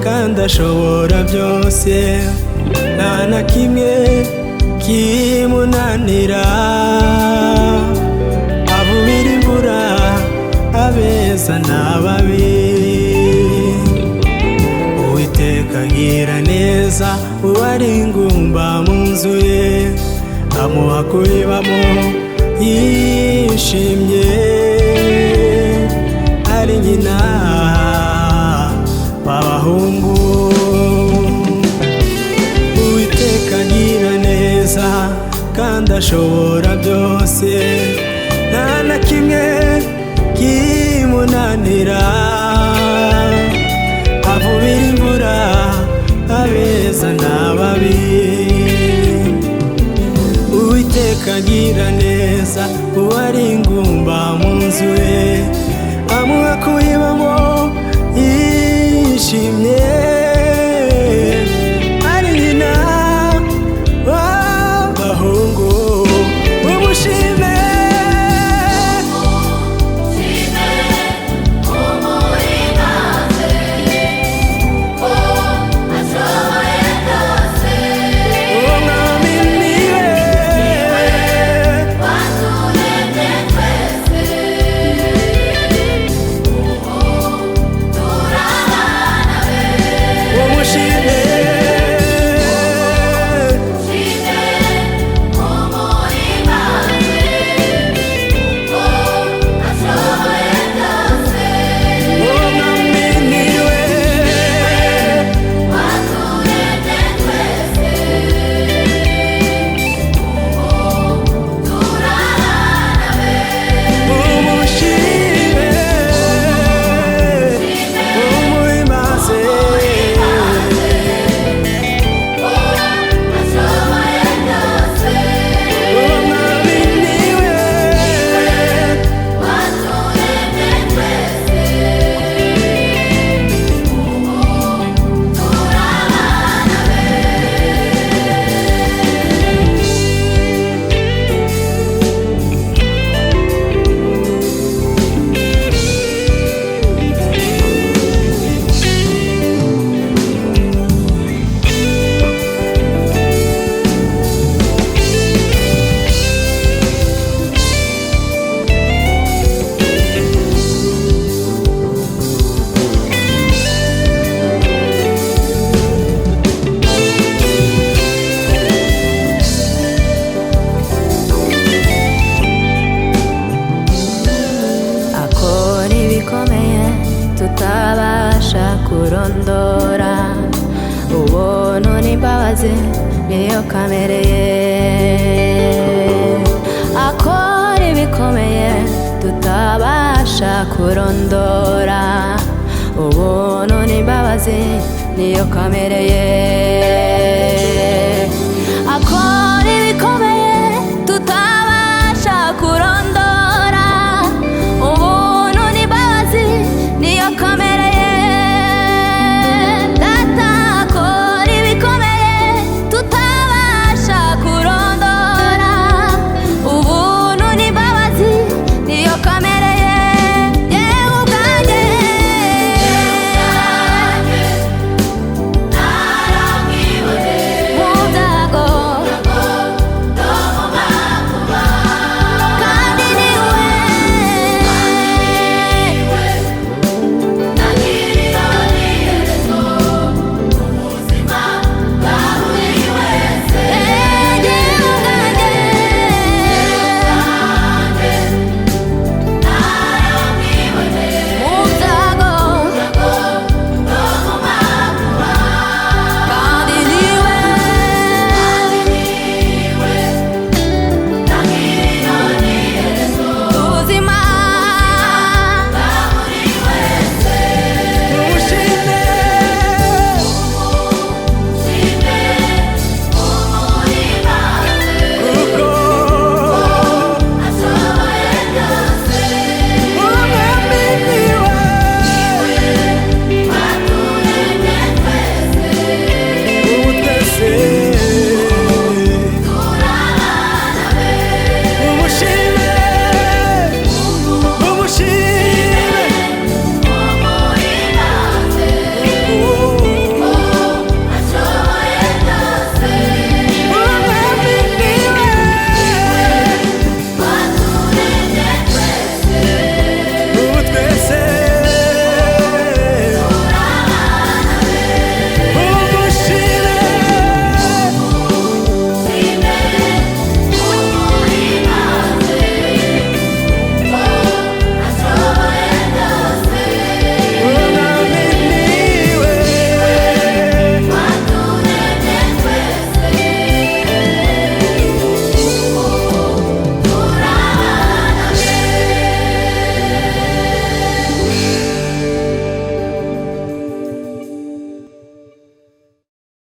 kandi ashobora byose, nta na kimwe kimunanira. Avubira imvura abeza n'ababi. Uwiteka agira neza uwari ingumba mu nzu ye, amuha kuyibamo yishimye, ari nyina w'abahungu. Uwiteka agira neza kandi ashobora byose, nta na kimwe kimunanira. Avubira imvura abeza n'ababi. Uwiteka agira neza uwari ingumba mu nzu ye, amuha kuyibamo yishimye, ari nyina w'abahungu. Umushime. Umwami niwe umushime. Umwami niwe. Umushime, umuhimbaze. Umwami niwe. Akora ibikomeye tutabasha kurondora, ubuntu n'imbabazi niyo kamere ye. Akora ibikomeye tutabasha kurondora, ubuntu n'imbabazi niyo kamere ye.